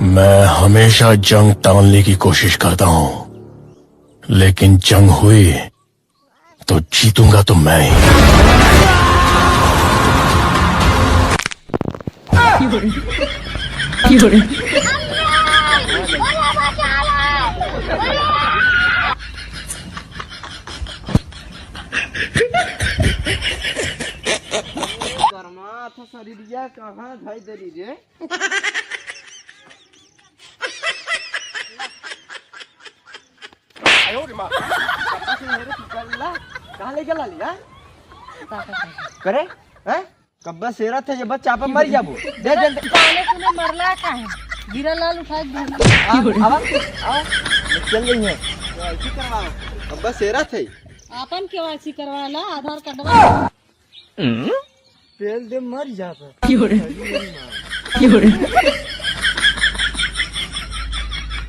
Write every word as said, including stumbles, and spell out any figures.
मैं हमेशा जंग टालने की कोशिश करता हूँ, लेकिन जंग हुई तो जीतूंगा तो मैं ही। गरमात शरीरिया कहाँ धइ देली रे? कहाँ ले गला लिया? करे? हैं? कब्बा सेरा थे, ये बच्चा आप मर जाबो। दे, दे, दे। काले तूने मरला का है? गिरा लाल उठा के धर। आ, आवा, आवा। चल रही है। तो ऐसी करवाओ। कब्बा सेरा थे। आपन केवाईसी करवा ला, आधार कार्डवा। तेल दे मर जाता। क्यों रे? क्यों रे?